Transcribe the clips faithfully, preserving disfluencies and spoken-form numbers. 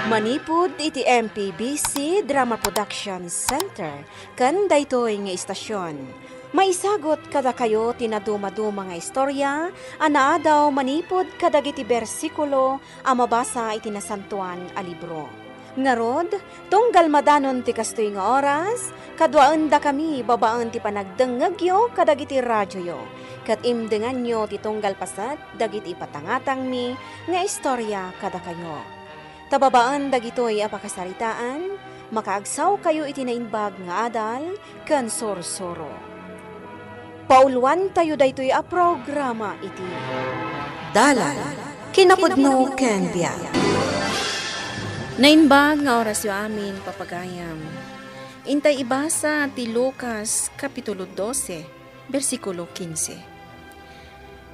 Manipud iti M P B C Drama Production Center ken daytoy nga istasion, maisagut kadakayo ti nadumaduma nga istorya a naadaw manipud kadagiti bersikulo a mabasa iti Nasantoan a Libro. Ngarud, tunggal madanon ti kastoy nga oras, kaduaendakami babaen ti panagdengngegyo kadagiti radioyo, ket imdenganyo ti tunggal paset dagiti ipatangatangmi nga istorya kadakayo. Ta babaen dagitoy a pakasaritaan, makaagsawkayo iti naimbag nga adal ken sursuro. Pauluantayo daytoy a programa iti Dalan, Kinapudno ken Biag. Naimbag nga orasyo amin, papagayam. Intay ibasa ti Lucas, Kapitulo dose, bersikulo kinse.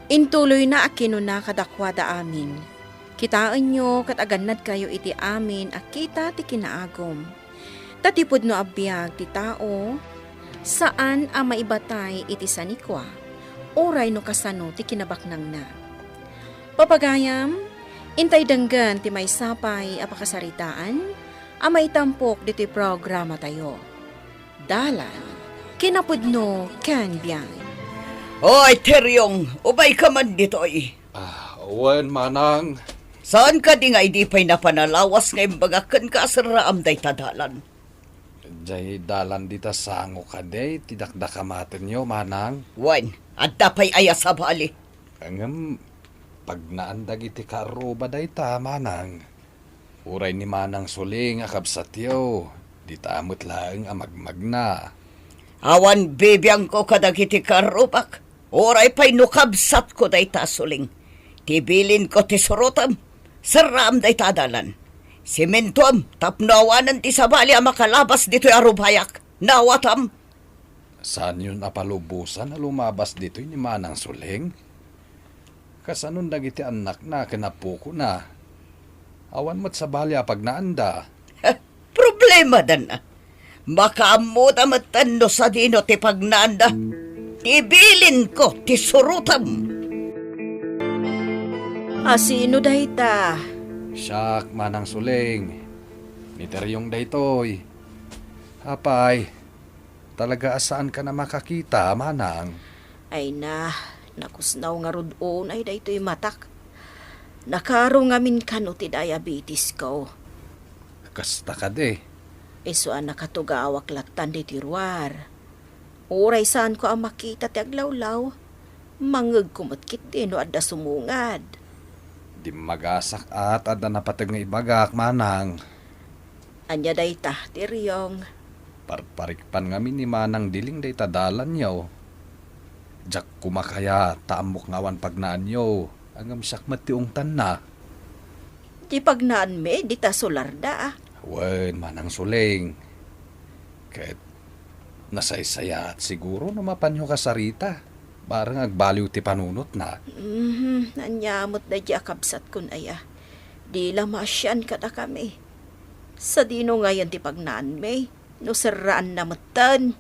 Intuloyna a kinuna kadakuada amin, "Kitaenyo ket agannadkayo iti amin a kita ti kinaagum. Ta ti pudno a biag ti tao, saan a maibatay iti sanikua, uray no kasano ti kinabaknangna." Papagayam, intay denggen ti maysa pay a pakasaritaan a maitampok ditoy programatayo. Dalan, Kinapudno ken Biag. Oy, Teriong, umayka man ditoy. Ah, wen, Manang. Saan kadi nga idi pay napanalawas nga imbagak kenka a serraam dayta dalan? Jay dalan dita sango kadi ti dakdakamatenyo, Manang? Wen, adda pay aya sabali? Ngem, pagnaan dagiti kaarruba dayta, Manang. Uray ni Manang Suling a kabsatyo, dita met laeng a magmagna. Awan bibiangko kadagiti kaarrubak, uray pay no kabsatko dayta a Suling. Ti bilinko ti surotem, serraam dayta a dalan. Sementoam tapno awanen ti sabali a makalabas ditoy a rubayak. Naawatam? Saanyon a palubosan a lumabas ditoy ni Manang Suling? Kasanon dagiti annakna ken apokona? Awan met sabali a pagnaanda. Problemadanna. Makaammoda metten no sadino ti pagnaanda. Ti bilinko ti surotem. A sino dayta? Siak, Manang Suling. Ni Teriong daytoy. Apay, talaga a saankan a makakita, Manang? Ay na, nakusnaw ngarud unay daytoy matak. Nakaro ngamin kano ti diabetisko. Kasta kadi? Isu a nakatugawak lattan ditoy ruar. Uray saanko a makita ti aglawlaw, mangngegko met ketdi no adda sumungad. Dimmagasak a ta adda napateg nga ibagak, Manang. Ania dayta, Teriong? Parparikpan ngamin ni Manang Diling dayta dalanyo. Diak koma kayat ta ammok nga awan pagnaanyo, ngem siak met ti ungtanna. Ti pagnaanmi, dita solarda, a. Wen, Manang Suling. Ket nasaysayaat siguro no mapanyo kasarita. Bareng agbaliw ti panunotna. Mhm, ania met daydiay a kabsatkon aya. Di la maasian kadakami. Sadino ngayen ti pagnaanmi? No serraanna metten.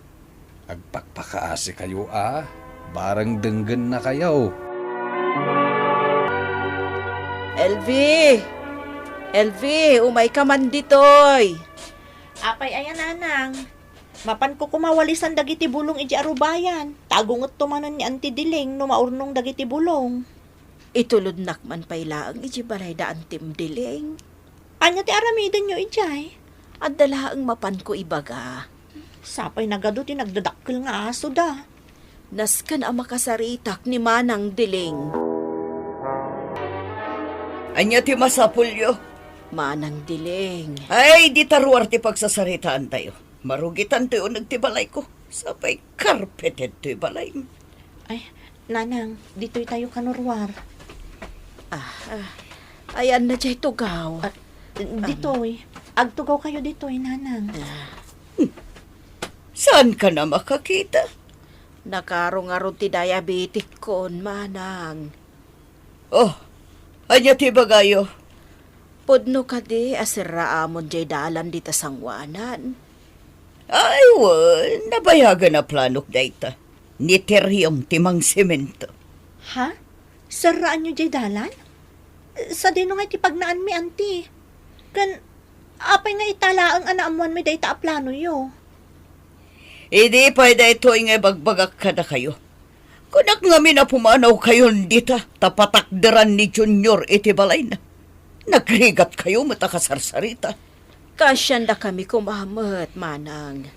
Agpakpakaasikayo a, bareng denggennakayo. Elvi! Elvi, umayka man ditoy! Apay aya, Nanang? Mapanko koma walisan dagiti bulong idiay arubayan. Tagungetto manen ni Auntie Diling no maurnong dagiti bulong. Itulodnak man pay laeng idiay balay da Antim Diling. Ania ti aramidenyo idiay? Adda laeng mapanko ibaga. Sapay nagadu ti nagdadakkel nga asoda. Nasken a makasaritak ni Manang Diling. Ania ti masapulyo? Manang Diling. Ay, dita ruar ti pagsasaritaantayo. Marugitantoy uneg ti balayko. Sapay carpeted toy balay. Ay, Nanang, ditoy tayo kano ruar. Ah, ah. Ayanna diay tugaw. Ah, ditoy. Agtugaw kayo ditoy, Nanang. Ah. Saankan a makakita? Nakaro ngarud ti diabetikkon, Manang. Oh, ania ti ibagayo? Pudno kadi a serraamon diay dalan dita sangoanan? Ay, wen, nabayagen a planok dayta. Ni Teriong ti mangsemento. Ha? Serraanyo diay dalan? Sadino ngay ti pagnaanmi, Auntie? Ken Apay nga ita laeng a naammoanmi dayta a planoyo? Idi pay daytoy nga ibagbagak kadakayo. Kunak ngamin a pumanawkayon dita, ta patakderan ni Junior iti balayna. Nagrigatkayo met a kasarsarita. Kaasiandakami koma met, manang.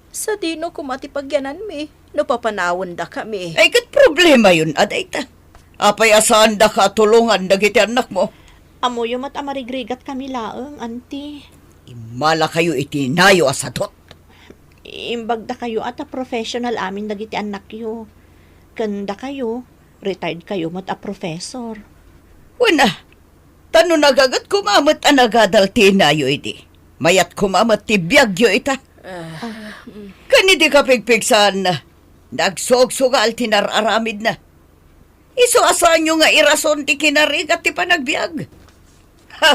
Sadino koma ti pagyananmi no papanawendakami? Ay, ket problemayon a dayta. Apay a saandaka a tulongan dagiti annakmo? Ammoyo met a marigrigatkami laeng, anti. Immalakayo iti nayo a sadut. Imbagdakayo a ta professional amin dagiti annakyo. Ken dakayo, retired kayo met a professor. Wen a, ta no nagaget koma met a nagadal ti inayo idi, mayat koma met ti biagyo ita. Ah, mm. Ken idi kapigpigsaanna, nagsugsugal ti nar-aramidna. Isu a saanyo nga irason ti kinarigat ti panagbiag. Ha!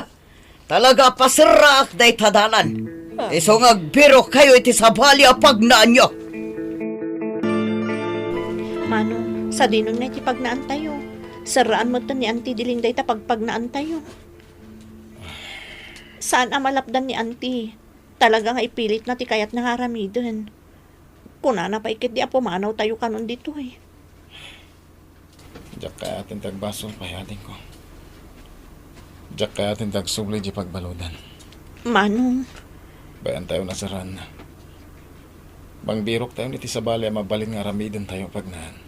Talaga a paserraak dayta dalan. Ah. Isu nga agbirokkayo iti sabali a pagnaanyo. Manong, sadinon nga iti pagnaantayo. Serraan metten ni Auntie Diling dayta pagpagnaantayo. Saan a malapdan ni Auntie. Talaga nga ipilitna ti kayatna nga aramiden. Kunana pay ketdi a pumanawtayo kanon ditoy. Diak kayat ti agbasol pay, adingko. Diak kayat ti agsubli di pagbaludan. Manong. Bayantayo a serraanna. Mangbiroktayon iti sabali a mabalin nga aramidentayo, pagnaantayo.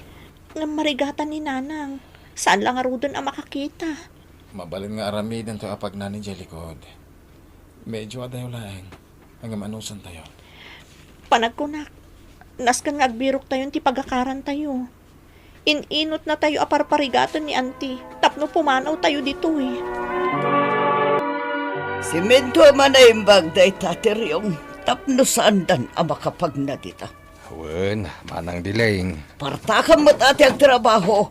Ngem marigatan ni Nanang. Saan la ngaruden a makakita. Mabalin nga aramidentayo a pagnaantayo idiay likod. Medyo adayo laeng. Ngem anusantayo? Panagkunak, nasken nga agbiroktayon ti pagakarantayo. In-inutnatayo a parparigaten ni Auntie tapno pumanawtayo ditoy. Simento a manaimbag dayta ti Riong tapno saandan a makapagna dita. Wen, Manang Diling. Partakam met a ti agtrabaho.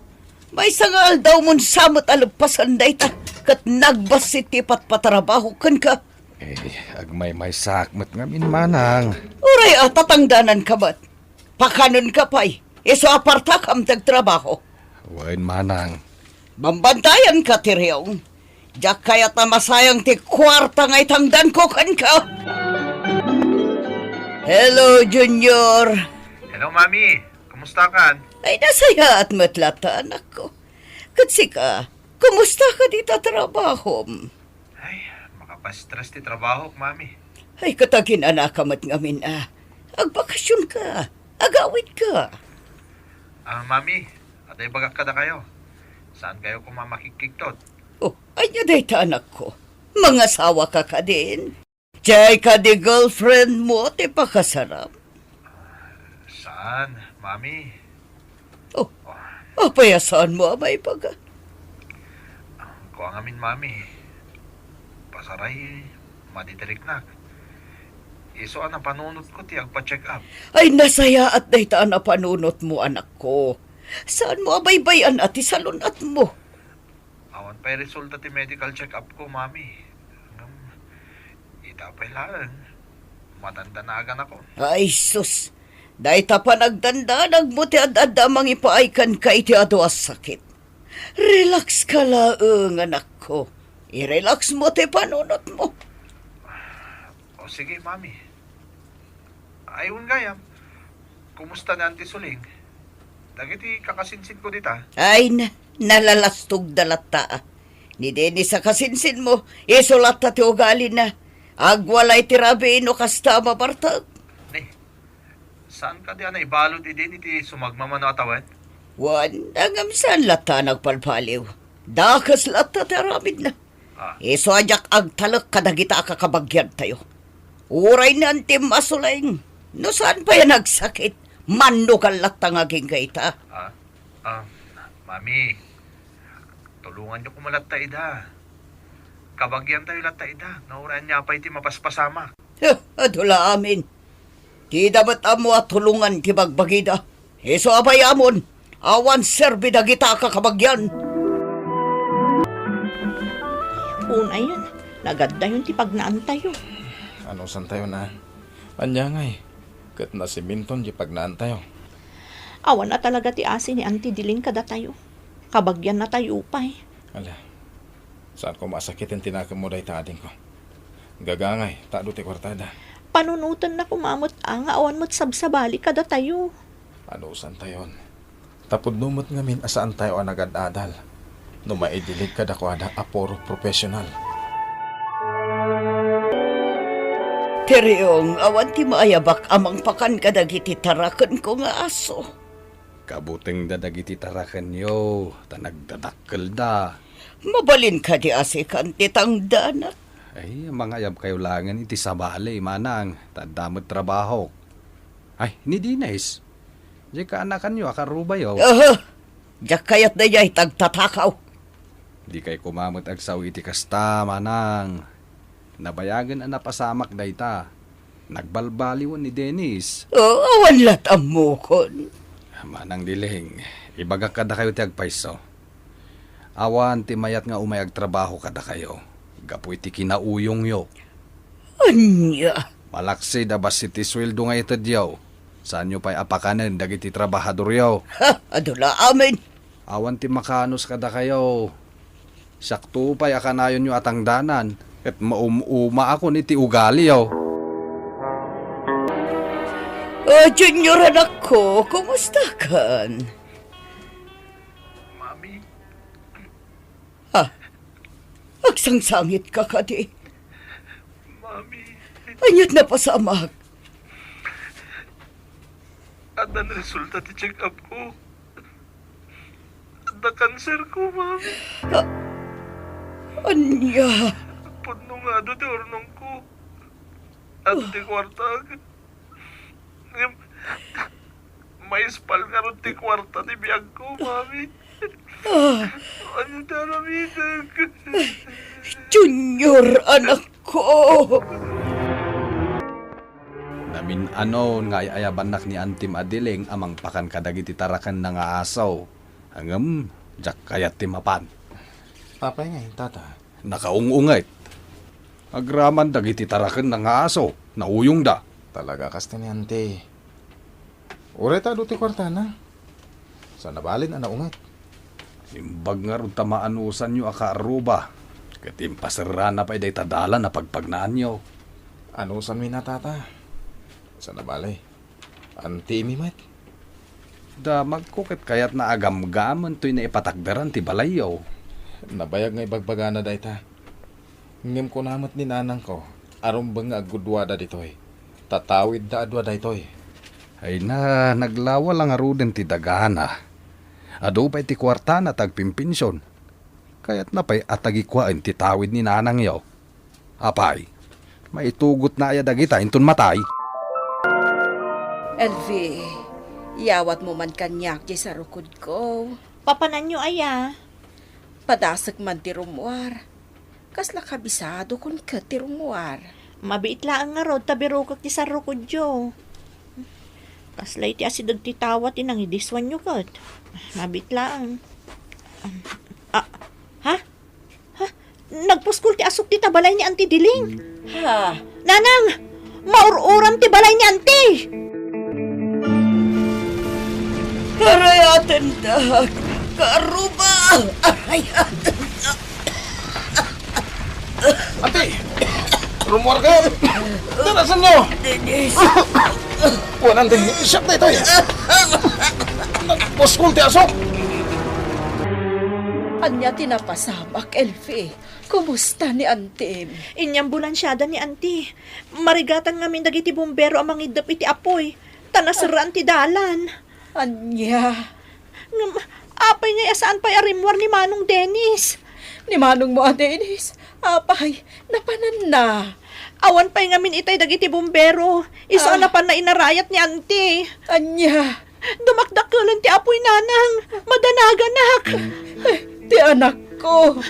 Maysa nga aldawmon sa met a leppasen dayta, ket nagbassit ti ipatpatrabaho kenka. Eh, agmaymaysaak met ngamin, Manang. Uray a, tatangdananka met. Pakanenka pay, isu a partakam ti agtrabaho. Wen, Manang. Bambantayanka ti Riong. Diak kayat a masayang ti kuarta nga itangdanko kenka. Hello, Junior. Hello, Mami. Kumustakan? Ay, nasayaat met latta, anakko. Ket sika, kumusta ka dita trabahom? Ay, makapastress ti trabahok, Mami. Ay, ket aginanaka met ngamin a. Agbakasionka, agawidka. Ah, Mami, adda ibagak kadakayo. Saankayo koma makikkigtot? Oh, ania dayta, anakko? Mangasawa ka kadin? Diay kadi girlfriend mo ti pakasaram? Saan, Mami? Oh, apay a saanmo a maibaga? Kua ngamin, Mami. Pasaray, madidiriknak. Isu a napanunotko ti agpa-check up. Ay, nasayaat dayta a napanunotmo, anakko. Saanmo a baybay-an a ti salun-atmo? Awan pay resulta ti medical check-up ko, Mami. Ngem, ita pay laeng, madandanaganak. Ay, sus! Dayta panagdandanagmo ti ad-adda a mangipaay kenka iti adu a sakit. Relax ka laeng, anakko. I-relax mo ti panunotmo. O sige, Mami. Ay, wen gayam, kumusta ni Auntie Suling? Dagiti kakasinsinko dita? Ay na, nalalastogda latta. Ni Dennis a kasinsinmo, isu latta ti ugalina. Agwalay ti rabii no kasta a mabartek. Ni, saan kadi a naibalud idin iti sumagmamano a tawen? Wen, ngem saan latta a nagpalpaliw. Dakes latta ti aramidna. Ah. Isu a diak agtalek kadagita a kakabagiantayo. Uray ni Auntie Suling, no saan pay a nagsakit, mannugal latta nga agingga ita. Ah, ah, Mami, tulonganyo koma latta ida. Kabagiantayo latta ida, no uray ania pay ti mapaspasamak. Huh, adu la amin. Dida met ammo a tulongan ti bagbagida. Isu a bayamon, awan serbi dagita a kakabagian. Unayen, nagaddayon ti pagnaantayo. Anusantayon a? Ania ngay, ket nasimenton ti pagnaantayo. Awan a talaga ti asi ni Auntie Diling kadatayo. Kabagiannatayo pay. Ala, saan koma a sakiten ti nakemmo dayta, adingko. Gagangay, ta adu ti kuartada. Panunotenna koma met a nga awan met sabsabali kadatayo. Anusantayon? Ta pudno met ngamin a saantayo a nagad-adal no maidilig kadakuada a puro professional. Ti riong, awan ti maayabak a mangpakan kadagiti tarakenko nga aso. Kabutengda dagiti tarakenyo, ta nagdadakkelda. Mabalin kadi a sikan ti tangdanak? Ay, mangayabkayo laengen iti sabali, manang, ta adda met trabahok. Ay, ni Denise, diay kaanakanyo a karubayo? Aha! Diak kayat daydiay tagtatakaw. Dikay koma met agsao iti kasta, manang. Nabayagen a napasamak dayta. Nagbalbaliwen ni Denise. Oh, awan lat ammokon. Manang Diling, ibagak kadakayo ti agpayso. Awan ti mayat nga umay agtrabaho kadakayo gapu iti kinauyongyo. Ania? Malaksid a bassit ti sueldo nga itedyo, saanyo pay a pakanen dagiti trabahadoryo. Ha, adu la amin. Awan ti makanos kadakayo. Siakto pay a kanayonyo a tangdanan, ket maum-umaakon iti ugaliyo. O, Junior, anakko, kumustakan? Mami. Ha? Agsangsangitka kadi? Mami. Ania't napasamak? Addan resulta ti check-up ko. Adda kanser ko, Mami. A-, ania? Pudno nga adu ti urnongko. Adu ti kuarta. Ngem, maispal ngarud ti kuarta ti biagko, Mami. Ah. Ania ti aramidek? Junior, anakko. Namin-anon nga ay-ayabannak ni Antim a Diling a mangpakan kadagiti tarakenna nga aso. Ngem, diak kayat ti mapan. Apay ngay, Tata? Nakaung-unget. Agraman dagiti tarakenna nga aso, nauyongda. Talaga, kasta ni Anti. Uray ta adu ti kuartana. Saan a balin a naunget. Imbag ngarud ta maanusanyo a kaarruba, ket impaserrana pay dayta dalan a pagpagnaanyo. Anusanmi na, Tata. Saan a bali. Antiimi met. Damagko ket kayatna a gamgamen toy naipatakderan ti balayyo. Nabayag nga ibagbagana dayta. Ngem kuna met ni nanangko a rumbeng nga aggudua ditoy. Tatawidda a dua daytoy. Ay na, naglawa la ngaruden ti dagana. Adu pay ti kuartana ti agpinpension. Kayatna pay a tagikuaen ti tawid ni nanangyo. Apay, maitugotna aya dagita inton matay? Elvi, iyawatmo man kaniak ti sarukodko. Papananyo aya? Padasek man ti rummuar. Kasla kabisadokon ket ti rummuar. Mabiit laeng ngarud ta birukek ti sarukodyo. Kasla iti asideg ti tawa ti nangidisuanyo ket. Mabiit laeng. Ah, ha? Ha? Nagpuskol ti asuk dita balay ni Anti Diling. Ha? Nanang! Maur-uram ti balay ni Anti! Arayatendak, kaarruba! Arayatendak! Anti! Rummuar kayo! Darasan nyo! Denise! Kuan, Anti! Siak daytoy! Nagpuskol ti asuk! Ania ti napasamak, Elvi? Kumusta ni Antim? Inyambulansiada ni Anti. Marigatan ngamin dagiti bumbero a mangiddep iti apuy, ta naserraan ti dalan. Ania? Ngem, apay ngay a saan pay a rimmuar ni Manong Dennis? Ni manongmo a Dennis? Apay, napananna? Awan pay ngamin itay dagiti bumbero. Isu a Ah. napanna inarayat ni Anti. Ania? Dumakdakkelen ti apuy, nanang. Madanaganak. Ti anakko.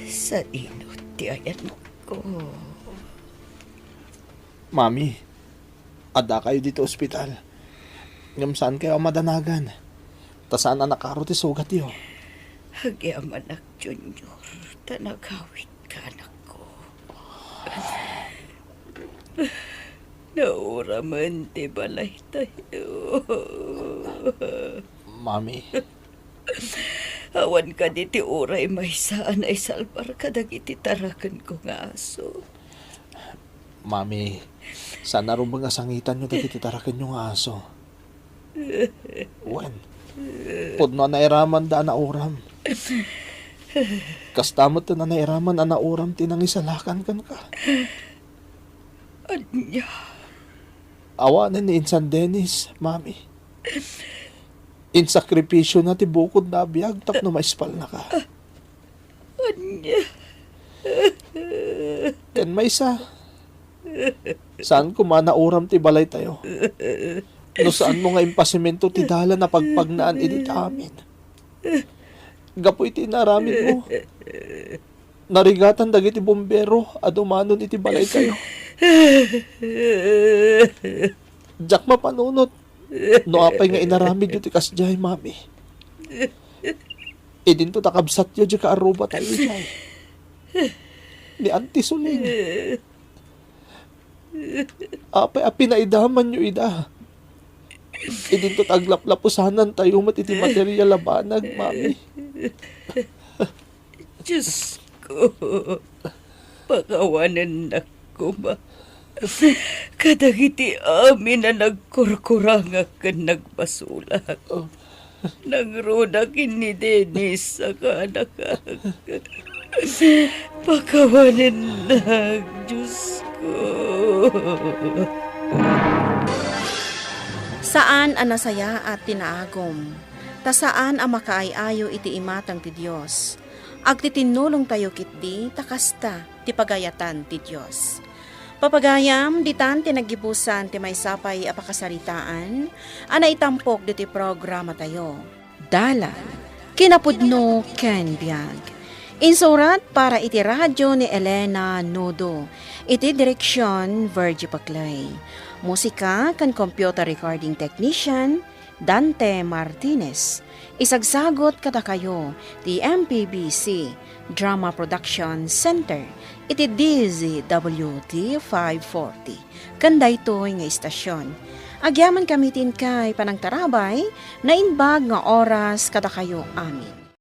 Sadino ti ayanko? Mami, adda kayo dito ospital. Ngem saan kayo a madanagan. Ta saan a nakaro ti sugatyo. Agyamanak, Junior, ta nagawid ka, anakko. Nauramen ti balay tayo. Mami, Awan kadi ti uray maysa a naisalbar kadagiti tarakenko nga aso. Mami, saan a rumbeng a sangitanyo dagiti tarakenyo nga aso. Wen, pudno a nairamanda a nauram. Kasta met a nairaman a nauram ti nangisalakan kenka. Ania? Awanen ni Insan Dennis, Mami. Insakripisiona ti bukodna a biag tapno maispalnaka. Ania? Ken maysa, saan koma a nauram ti balaytayo. No saanmo nga impasemento ti dalan a pagpagnaan idi ta amin. Gapu iti inaramidmo, narigatan dagiti bumbero a dumanon iti balaytayo. Diak mapanunot no apay nga inaramidyo ti kasdiay, Mami. Idinto ta kabsatyo diay kaarrubatayo idiay. Ni Auntie Suling. Apay a pinaidamanyo ida? Idinto ta aglaplapusanantayo met iti material a banag, Mami. Diosko, pakawanennak koma kadagiti amin a nagkurkurangak ken nagbasolak. Oh. Nangrunak ken ni Dennis a kaanakak. Pakawanennak, Diosko. Saan a nasayaat ti naagum, ta saan a makaay-ayo iti imatang ti Dios. Agtitinnulongtayo ketdi ta kasta ti pagayatan ti Dios. Papagayam, ditan ti naggibusan ti maysa pay a pakasaritaan a naitampok ditoy programatayo. Dalan, kinapudno ken biag. Insurat para iti radio ni Elena Nudo. Iti direksion, Virgie Paclay. Musika ken computer recording technician, Dante Martinez. Isagsagut kadakayo ti M P B C Drama Production Center iti D Z W T five forty. Ken daytoy nga istasion, agyamankami ti inkay panangtarabay, naimbag nga oras kadakayo amin.